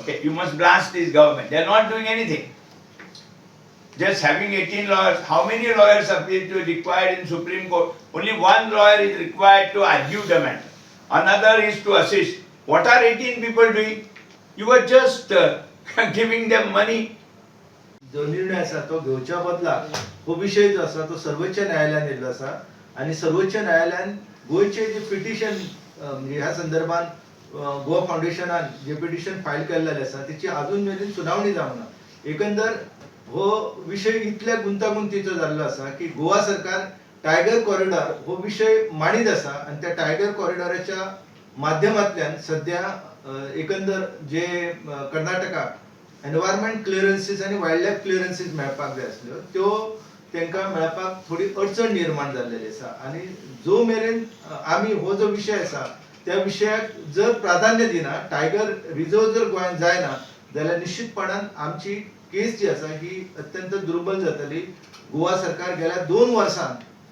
Okay, you must blast this government. They are not doing anything. Just having 18 lawyers, how many lawyers appear to be required in Supreme Court? Only one lawyer is required to argue the matter. Another is to assist. What are 18 people doing? You are just giving them money. जो निर्णय आसा तो घेवच्या बदला हो विशय जो आसा तो सर्वोच्च न्यायालयान येयल्लो आसा आनी सर्वोच्च न्यायालयान गोंयचे जे पिटिशन, म्हणजे ह्या संदर्भात गोवा फावंडेशनान जे पिटिशन फायल केल्लें आसा, तेची अजून मेरेन सुनावणी जावंक ना. एकंदर हो विशय इतल्या गुंतागुंतीचो जाल्लो आसा की गोवा सरकार टायगर कॉरिडॉर हो विशय मांडीत आसा आनी त्या टायगर कॉरिडॉराच्या माध्यमांतल्यान सद्या एकंदर जे कर्नाटकाक एनवायरमेंट क्लियरन्सीस आनी वायल्ड लायफ क्लियरन्सीस मेळपाक जाय आसल्यो, त्यो तांकां मेळपाक थोडी अडचण निर्माण जाल्लेली आसा. आनी जो मेरेन आमी हो जो विशय आसा त्या विशयाक जर प्राधान्य दिना, टायगर रिजर्व जर गोंयांत जायना जाल्यार निश्चितपणान आमची केस जी आसा ही अत्यंत दुर्बल जातली. गोवा सरकार गेल्या 2 वर्सां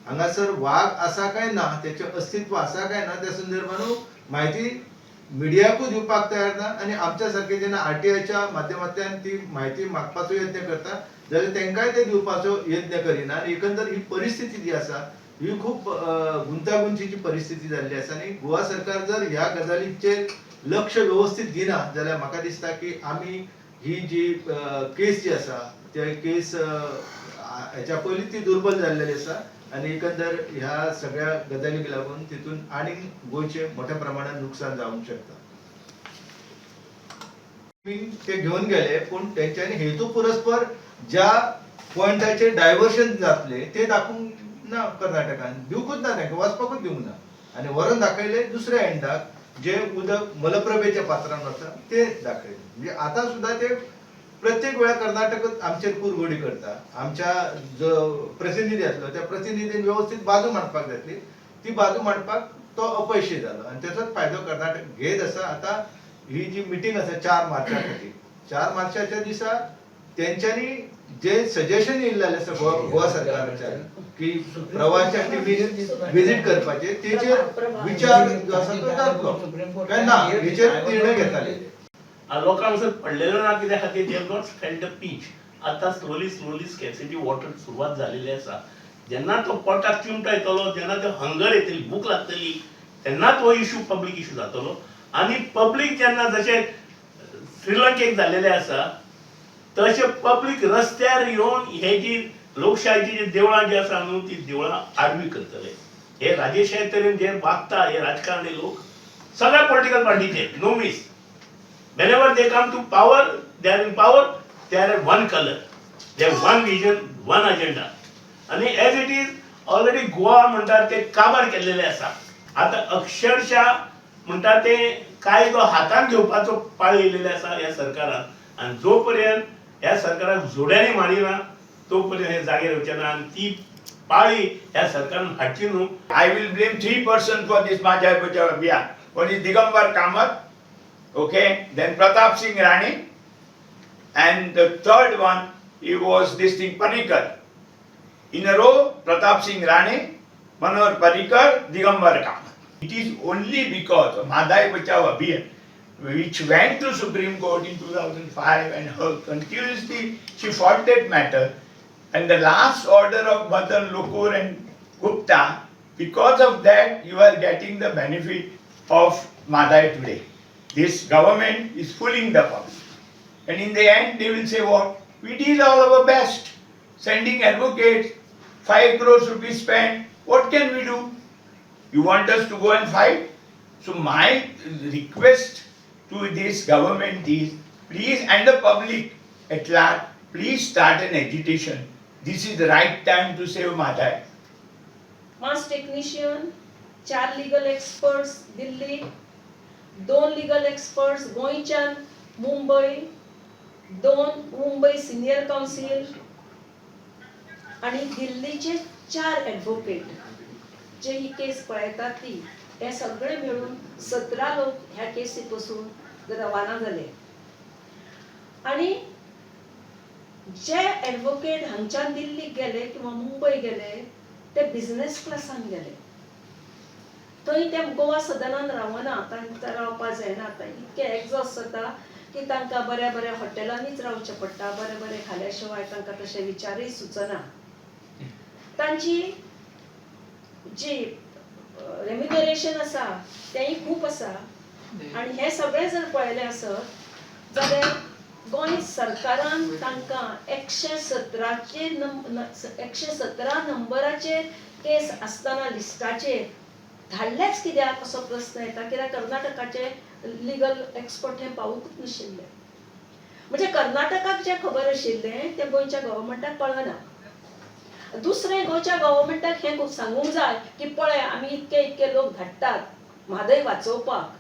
हांगासर वाग आसा काय ना, तेचें अस्तित्व आसा काय ना, त्या संदर्भान म्हायती मिडियाकूय दिवपाक तयार ना. आनी आमच्या सारके जेन्ना आरटीआयच्या माध्यमांतल्यान ती म्हायती मागपाचो यत्न करता जाल्यार तांकांय ते दिवपाचो यत्न करिना. आनी एकंदर ही परिस्थिती जी आसा ही खूब गुंतागुंतीची परिस्थिती जाल्ली आसा. आनी गोवा सरकार जर ह्या गजालीचेर लक्ष व्यवस्थीत दिना जाल्यार म्हाका दिसता की आमी ही जी केस जी आसा त्या केस हेच्या पयलीं ती दुर्बल जाल्लेली आसा. आनी एकंदर ह्या सगळ्या गजालीक लागून तितून आनीक गोंयचें मोठ्या प्रमाणात नुकसान जावंक शकता. ते घेवन गेले, पूण तेंच्यांनी हेतू पुरस्पर ज्या पॉयंटाचेर डायवर्शन जातले ते दाखोवंक ना. कर्नाटकान दिवकूच ना, तांकां वचपाकूच दिवंक ना आनी व्हरून दाखयले दुसऱ्या एंडाक, जे उदक मलप्रभेच्या पात्रान वता ते दाखयले. म्हणजे आतां सुद्दां ते प्रत्येक वेळा कर्नाटकच आमचेर कुरघोडी करता. आमच्या जो प्रतिनिधी आसलो त्या प्रतिनिधीन व्यवस्थीत बाजू मांडपाक जातली, ती बाजू मांडपाक तो अपयशी जालो आनी तेचोच फायदो कर्नाटक घेत आसा. आतां ही जी मिटींग आसा 4 मार्चा खातीर, 4 मार्चाच्या दिसा तेंच्यांनी जे सजेशन येयल्लें आसा गोवा सरकाराच्या की प्रवाहाच्या टिमीन विजीट करपाचे, तेचेर विचार जो आसा तो जातलो काय ना हेचेर निर्णय घेताले. लोकांक सर पडलेलो ना. कित्या खातीर? They have not felt the pinch. आतां स्लोली स्लोली स्कॅसिटी वॉटर सुरवात झालेली आसा. जेन्ना तो पोटाक चिमटो येतलो, जेन्ना तो हंगर येतली, भूक लागतली, तेन्ना तो इशू पब्लीक इशू जातलो. आनी पब्लीक जेन्ना, जशें श्रीलंकेक जाल्लेलें आसा, तशें पब्लीक रस्त्यार येवन हे जी लोकशायची जी देवळां जी आसा न्हू, ती देवळां आडवी करतले. हे राजेशाही तरेन जे वागता हे राजकारणी लोक, सगळ्या पॉलिटिकल पार्टीचे, no miss, whenever they come to power, they are in power, they are at one color, they have one vision, one agenda. आणि as it is already Goa म्हणटात ते काबार केल्लेले आसा. आतां अक्षरशः म्हणटा ते कायदो हातान घेवपाचो पाळी येयलेले आसा ह्या सरकारान. आनी जो पर्यंत ह्या सरकाराक जोड्यांनी मारिना तो पर्यंत हे जागे येवचे ना. आनी ती पाळी ह्या सरकारान हाडची न्हू. I will blame three persons for this Mhadei Bachao Abhiyan. One is Digambar Kamath, okay, then Pratap Singh Rane, and the third one, he was this thing Parrikar. In a row, Pratap Singh Rane, Manohar Parrikar, Digambar Kamath. It is only because of Mhadei Bachao Abhiyan, which went to Supreme Court in 2005 and her continuously she fought that matter, and the last order of Madan Lokur and Gupta, because of that you are getting the benefit of Mhadei today. This government is fooling the public. And in the end, they will say what? We did all our best, sending advocates, 5 crores rupees spent. What can we do? You want us to go and fight? So my request to this government is, please, and the public at large, please start an agitation. This is the right time to save Mhadei. Mass technician, चार legal experts दिल्ली, दोन legal experts गोंयच्यान मुंबय, दोन Mumbai senior council आनी दिल्लीचे चार advocate जे ही केस पळयतात ती, हे सगळे मेळून 17 लोक ह्या केसी पसून रवाना जाले. आनी जे एडवोकेट हांगच्यान दिल्लीक गेले किंवा मुंबय गेले ते बिझनेस क्लासान गेले. थंय ते गोवा सदनान रावना, तांकां रावपा जायना, आतां इतके एग्जॉस्ट जाता. की तांकां बऱ्या बऱ्या हॉटेलांनीच रावचें पडटा, बरें बरें खाल्या शिवाय तांकां तशे विचारूय सुचना. तांची जी रेम्युनरेशन आसा तेंय खूब आसा. आनी हें सगळें जर पळयलें आसत जाल्यार गोंय सरकारान तांकां 117 नंबराचेर केस आसतना लिस्टाचेर धाडलेच कित्याक असो प्रस्न येता. कित्याक कर्नाटकाचे लिगल एक्सपर्ट हे पावूंकच नाशिल्ले. म्हणजे कर्नाटकाक जें खबर आशिल्लें तें गोंयच्या गव्हर्मेंटाक कळना. दुसरें, गोंयच्या गव्हर्मेंटाक हें सांगूंक जाय की पळय आमी इतके इतके लोक धाडटात म्हादय वाचोवपाक,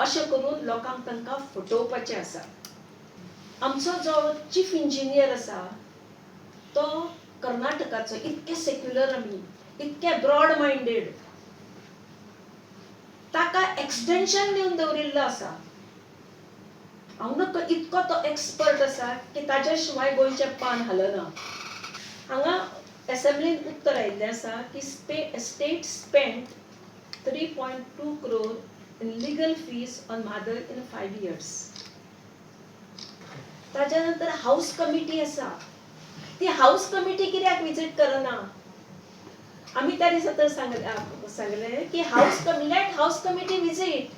अशें करून लोकांक तांकां फटोवपाचें आसा. आमचो जो चीफ इंजिनियर आसा तो कर्नाटकाचो. इतके सेक्युलर आमी, इतके ब्रॉड मायंडेड, ताका एक्सटेंशन दिवन दवरिल्लो आसा. हांव नकळ, इतको तो एक्सपर्ट आसा की ताज्या शिवाय गोंयचें पान हालना. हांगा एसेंब्लीन उत्तर आयिल्लें आसा की state spend 3.2 crore in legal fees on Mhadei in 5 years. ताज्या नंतर हाऊस कमिटी आसा, ती हाऊस कमिटी कित्याक विजीट करना? आमी त्या दिसा तर सांगलें की house let house committee visit.